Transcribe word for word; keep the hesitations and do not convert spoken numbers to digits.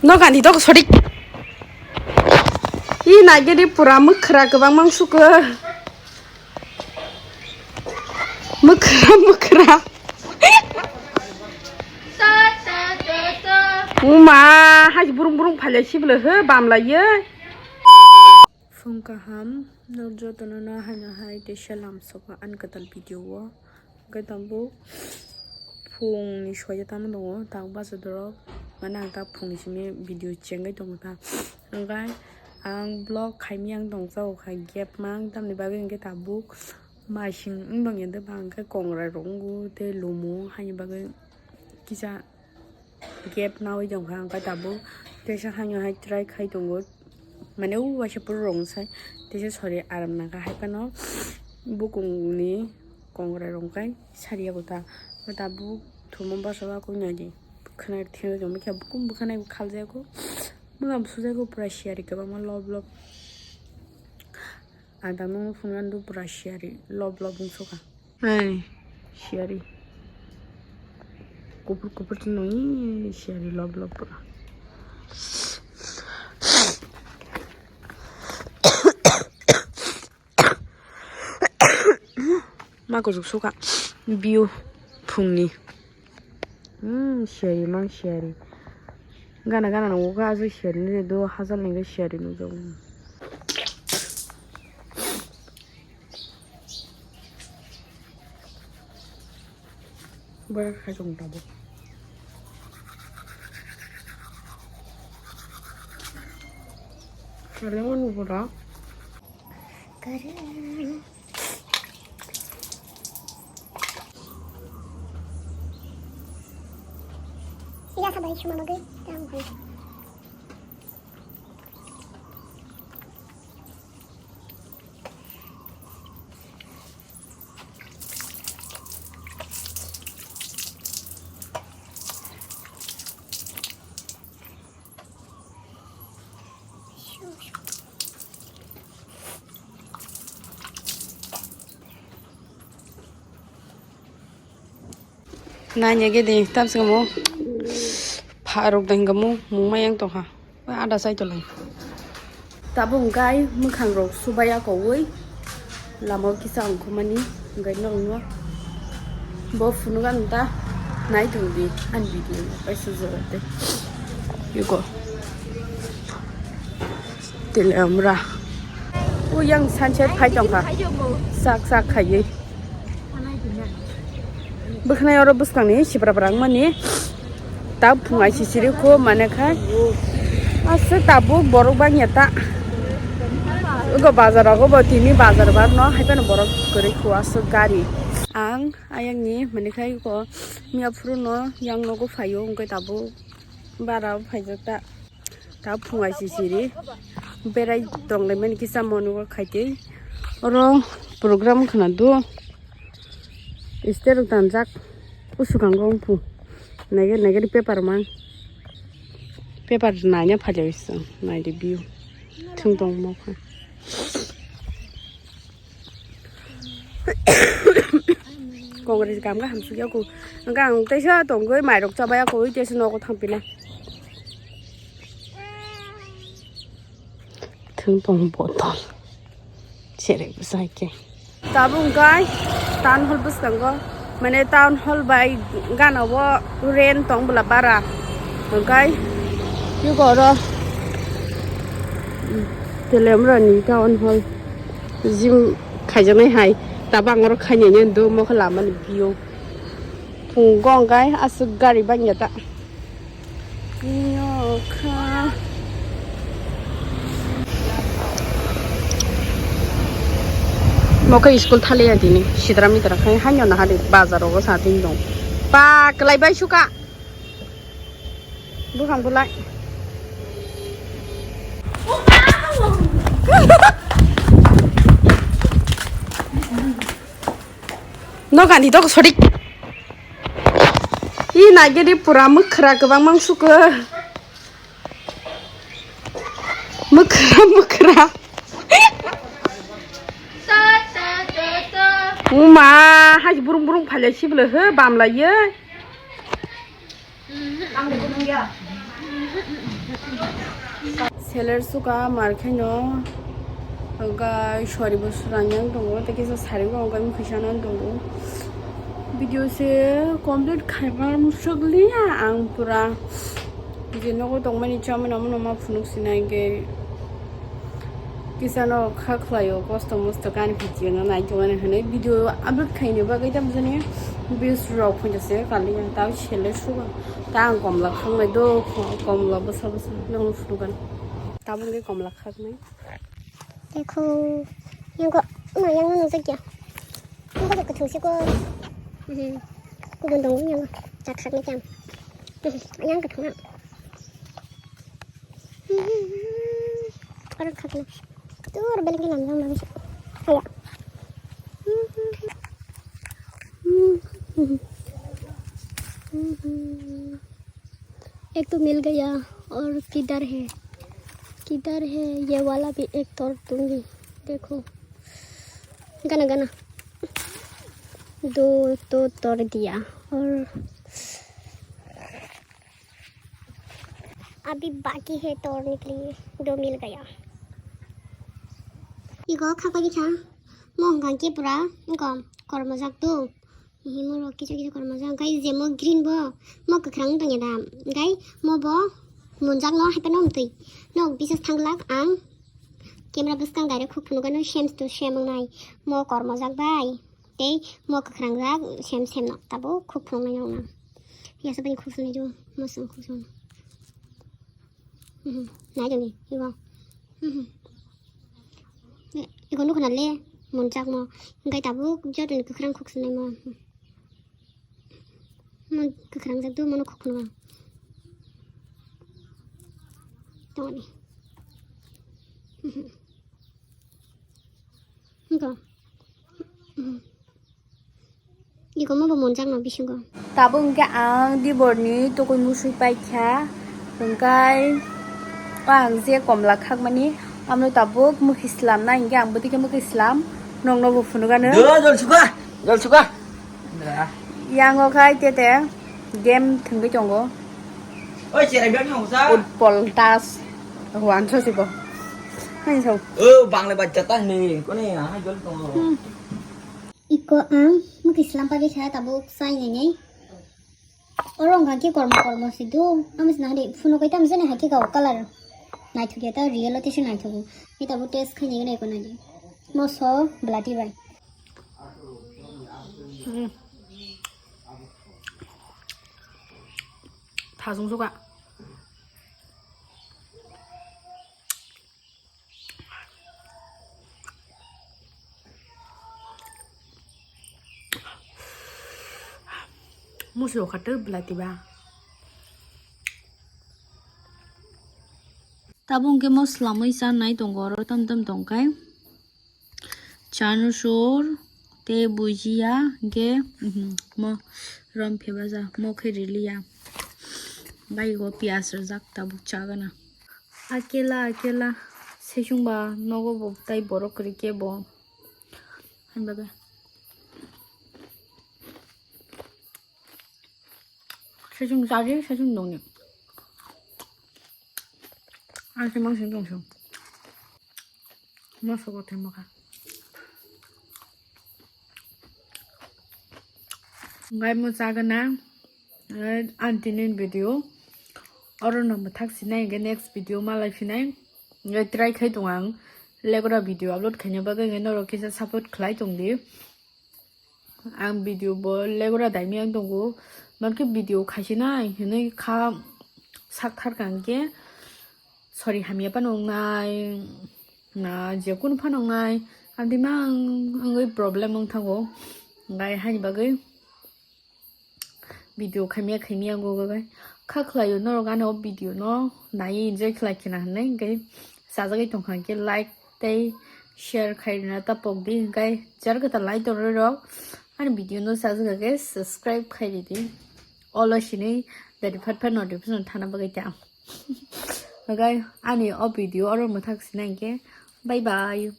Nokani dok sodik. I nagedi pura mwkhra kwbang mang suko. Mwkhra, mwkhra. Uma, hai burung burung phalya sibla he bamlaiye. Phung kaham, nok jotono no haino hai teisa lamsogo ani kwtal video o. Hwnkhe tabuk phungni soya tamo tongo, tabuk bachadorok mane ang ta phungni simi video chengwi tongo ta. Hwnkhe ang vlog khaimya ang tongjago kha gap mang tamni bagwi hwnkhe tabuk maising wng tongya de ba hwnkhe kongrai rok wngo tei lumo haini bagwi kisa gap nawi tongkha, hwnkhe tabuk teisa haino hai try khai tongo, mane o waisa pura rong sai teisa sori aram nangkha, hai phano bukungni kongrai rong kai sariya gota, hwnkhe tabuk thumo bwsa o kok naidi khwnai thengwi tongkha, bukung bwkhanai bo khaljago, bwlam sujago pura siyari kwbangma lob lob. Ang tamo phunukha do pura siyari lob lob wngsuka. Hey, siyari. Kupur kupur se nui siyari lob lob pura. Ma kuchuk suka view phungni. Hmm, siyari mang siyari. Gana gana nukgo aswk siyari nukjagwi do hachal ni siyari nukjago. Bwrwi khai tong tabuk. Lemon bora. Iya sabai suma magai tang hai. Nanya gede tam singamo pharok dang gamo mungma yang tongha ada sai tolai. Tabuk hwnkhe mwkhang rok subaya kowi lama o kisa ongkhormani hwnkhe norokno bo phunukha nung ta nai tong di ani video no kaisa jora tei yugo tele amra o yang sunset phai tongkha sak sak khaiwi. Bwkhanai oro bwskangni sibra bwrang mani ta phungai sisiri kho mane khai aswk tabuk borok bangya ta. Ugo bazar rogo bo tini bazar bar no hai phano borok kwrwi kho aswk gari. Ang ayang ni mani khai ko miya phuru no yang nogo phaio hwnkhe tabuk bara phaijak ta. Ta phungai sisiri berai tonglaimani kisa monugo khaitwi oro program khna do stage rok tanjak usukang rong phu naiger naiger paper mang paper naina phaljak naidi view thwng tongmo kha. Congress kam ga hamsuk ya ko. Hwnkhe ang teisa tongwi mairok chabai ya ko, teisa nogo thangpina. Thwng tong botol. Cherek bwsai khe. Tabuk hwnkhe town hall bwskango. Mane town hall bai gana o rent tong bwla bara. Hwnkhe yugo oro. Telemrani town hall. Gym khaijaknai hai. Tabuk ang oro khainai do mokhe lamani view. Phungo hwnkhe aswk gari bangya ta. Nokha. Mokhe school thaliya tini sitra mitra khai haino nahari bazar rogo sa tin dong. Pa kwlai bai suka. Bukhang bulai. Nokani dok sodik. I nagedi pura mwkhra kwbang mang suko. Mwkhra, mwkhra. Uma, hai burung burung phalya sibla he bamlaiye. Ang de burung ya. Seller suka mar khaino, hwnkhe sori bo swrang yang tongo, tei kisa sari bo hwnkhe mui kisa nang tongo. Video se complete khaibar musuk liya ang pura. Je nogo tongmani chamani omono ma phunuk sinai hwnkhe kisa no kha khlaio, kosto mosto gana video no nai tongmani hinwi video upload khaini bagwi tamjani views rok phunjase kaliya tao seller suka. Ta ang komla khangnai do, komla bwsa bwsa nang phunukgani. Tabuk khe komla khaknai. Dekho, yang ko, ma yang no nujak ya. Yang ko kuthung se ko. Mhm. Kubun dong yang ko. Tak khaknai tam. Mhm. Yang kuthung na. Mhm. Orang khaknai. Tur balik ni lamjang lamjang. Aya. Mhm. Mhm. Mhm. एक तो मिल गया और किधर है, किधर है ये वाला भी एक तोड़ दूंगी। देखो गाना गाना दो तो तोड़ दिया और अभी बाकी है तोड़ने के लिए, दो मिल गया। Iko khakpagi kha, mo hwnkha khe pura wngkha kormo jak tu. Himoro kisa kisa kormo jak, hwnkhe je mo green bo, mo kwkhwrang wng tongya da, hwnkhe mo bo munjak no hai phano wng twi. Nok bisas thanglak ang camera bwskang direct khuk phunukgano same to same wngnai. Mo kormo jak bai tei mo kwkhwrang jak same same no tabuk khuk phunuknai nokna. Yasa bai khuk sunai jo, mo song khuk sung. Mhm. Nai jani, ibo. Mhm. Iko nukho na le, munjak mo. Hwnkhe tabuk jotoni kwkhwrang khuk sunai mo. Mo kwkhwrang jak do, mono khuk phunukgo. Tongni. Mhm. Hwnkhe. Mhm. Iko mo bo munjak no bisingo. Tabuk hwnkhe ang diborni tokoi musui paikha, hwnkhe ang je komla khakmani, amno tabuk mwkhwi slamna hwnkhe ang bwtwi khe mwkhwi slam, nokno bo phunukgano. Do, jol suka, jol suka. Yango khai tete game thwngwi tongo. Oi, cherai biak nang sa. Utpol Das. Wanso sibo. Nang so. O, bangle bachcha ta ni, kone, ha, jol tongo. Hmm. Iko ang mwkhwi slam pagwi kha tabuk chai nai nai. Oro wngkha khe kormo kormo se do. Amo se nang de phuno kai tam jani hai khe kau color. Naithok ya ta real o tei se naithok. Ni tabuk test khai nai nai ko nai de. Mo so blati bai. Hmm. Thajong suka. Musi o khato belai tiba. Tabuk hwnkhe mo swlamwi chanai tongo, oro tam tam tongkhai. Chanusur tei bujia hwnkhe, mhm, mo rom phebaja, mo khe riliya. Baigo piyaj rwjak tabuk chagana. Akela, akela, sesung ba nogo bo tai borok kwrwi kebo. Hani bagwi. Sesung chaji, sesung dongni. Ang se mang sing tong sung. Masa bo thai mokha. Ngai mo chagana. Eh, ang tini video oro no mwthak sinai, hwnkhe next video malai phinai. Hwnkhe try khai tong ang legora video upload khaina bagwi, hwnkhe norok kisa support khlai tong di. Ang video bo legora daimi ang tongo, mankhe video khaisinai hinwi kha sak thar kha hwnkhe sori hamya phano wngnai, na jekunu phano wngnai, amtwi mang wngwi problem wng thango, hwnkhe haini bagwi. Video khaimya khaimya go go gai. Kha khlaio norok ani o video no nai enjoy khlai khna hinwi hwnkhe sajagwi tongkha hwnkhe like tei share khai rwna ta pok di hwnkhe jar kwtal lai tongrwi rok ani video no sajagwi subscribe khai ridi. Olo sinwi dadi phat phat notification thana bagwi ta. Hwnkhe ani o video oro mwthak sinai hwnkhe bye bye.